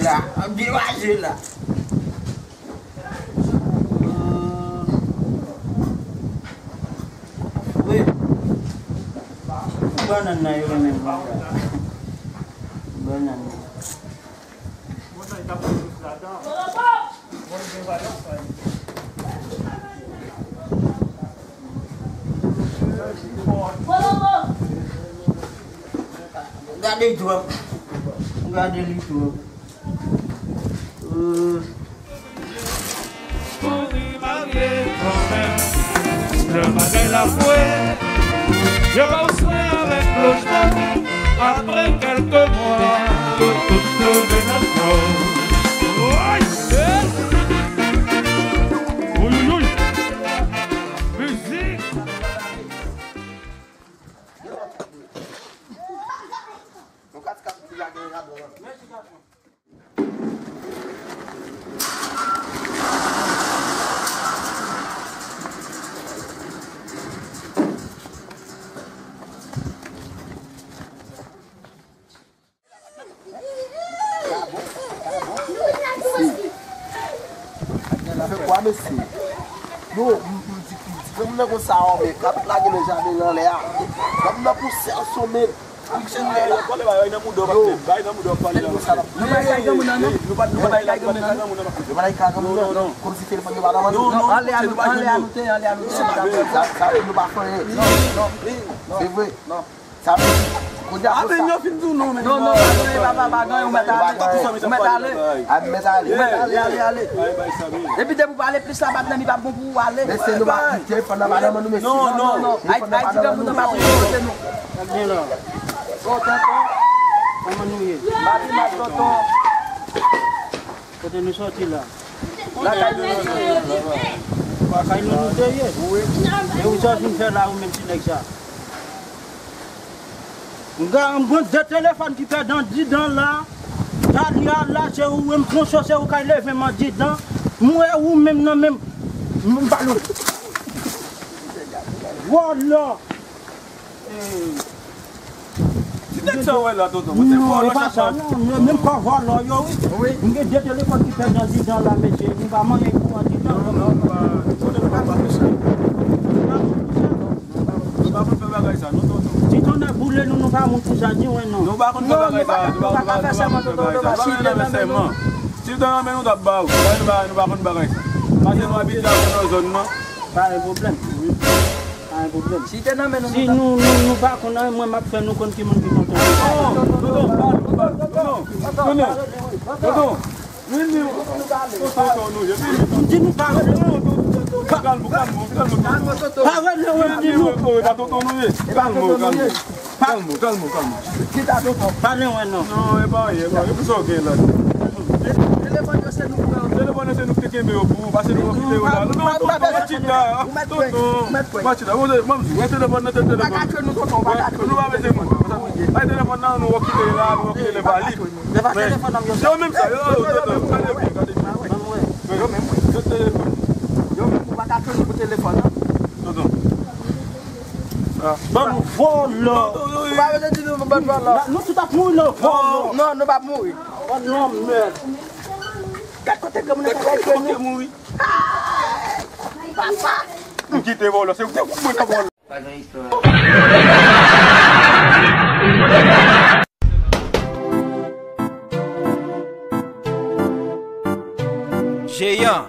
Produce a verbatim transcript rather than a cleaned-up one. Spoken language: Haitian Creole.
Byen mache la. Wi. Bannann nan yo renmen manje. Bannann nan. Gade twòp. Gade li twòp. Euh. Kouri marye kanmenm. Lè bagay la fwe, yo ba w swen avèk lojman. Apre kèlke mwa, yo tout leve nan kò. Woy! Woy, woy, woy! Mizik! Fè kwa, mesye? Yo, m, m di, m di, granmoun nan konsa, ò, men k ap lage nan jaden anlè a. Granmoun nan pou sèl somen. Yo, bay nan mouda w, pastè. Bay nan mouda w, pale la, pastè. Nou pa kay granmoun nan, non. Nou pa, nou pa kay granmoun nan, non. Yo pa kay granmoun nan, non. Kòmsi telefòn yo pa nan men nou. Non, non, ale a nou, ale a nou te, ale a nou te. Sa, sa, nou pa fè anyen. Non, non, non. Se vre. Non. Sa vle di, kounye a konsa. Amen, yo fin di w non, men. Non, non, pa gen, pa, pa, pa gen, ou mèt ale. Ou mèt ale. A, m mèt ale. Ou mèt ale, ale, ale. Epi depi w pale plis la, bat nan li p ap bon pou ou ale. Mesye, nou pa, telefòn nan pa nan men nou, mesye. Non, non, non. Ayiti, Ayiti, granmoun nan pa pou kote nou. Gade la. Bon, tonton. Kòman nou ye? Mati, mati, tonton. Kote nou sòti la? Lakay nou, nou te ye. Lakay nou, nou te ye. E ou sa vin fè la, ou menm ti nèg sa? M gen de telefòn ki pèdi andidan la. Talè a la, se ou, m pran cho, se ou k al leve m andidan. M wè ou menm nan menm. M ba nou. Vòlò. Ti nèg sa w wè la, tonton. Mwen te vòlò chak sa. Non, e pa sa, non, non, menm kò vòlò yo, wi. Wi. M gen de telefòn ki pèdi andidan la, mesye. Nou pa manyen kou andidan. Non, non, nou pa, nou pa fè sa. Nou pa konn fè bagay sa, non, tonton. Si tonnè boule nou, nou pa moun pou sa, di mwen non. Nou pa konn fè bagay sa, nou pa, nou pa konn fè bagay sa. Si w te nan men nou, t ap ba w. Nou pa, nou pa konn bagay sa. Paske nou abitye avè nan zòn nan. Pa gen pwoblèm. Pa gen pwoblèm. Si te nan men nou, si nou, nou, nou pa konn anyen, mwen m ap fè nou konn ki moun ki tonton. Non, tonton, pa nou, pa nou, tonton. Tonton, tonton. Vini, tonton, tonton, nou ye, vini. M di nou pa rele. Non, tonton, tonton, kalm ou, kalm ou, kalm ou, tonton. Pa rele, m di nou. Vini, tonton, e pa tonton nou ye. Kalm ou, kalm ou. Kalm ou, kalm ou, kalm ou. Chita, tonton. Pa gen anyen, non. Non, e pa anyen, e pa anyen. Pou sa w gen la. Telefòn yo se nou k pran yo. Telefòn yo se nou k te kenbe yo pou ou, pase nou wè kite yo la. Non, non, tonton, pa chita. Tonton, pa chita. Bon, ban m di, wè telefòn nan, telefòn. Pa ka tchwe nou, tonton, pa ka tchwe nou. Nou pa bezwen moun. Bay telefòn nan, nou wè kite la, nou wè kite li ba li. Men, se yo menm sa, yo, yo, tonton, gade byen, gade byen. Yo menm, wi. Yo menm, ou pa ka tchwe nou pou telefòn, non? Tonton. Ban nou vòlò. Ou pa bezwen di nou ban vòlò. Nou tout ap mouri nan vòlò. Non, nou p ap mouri. Vòlò mèd. Gad kote granmoun nan pral fè nou. Mouri. Papa. M kite vòlò, se ou ki te kout mwen nan vòlò. Pa gen istwa. Jeyan.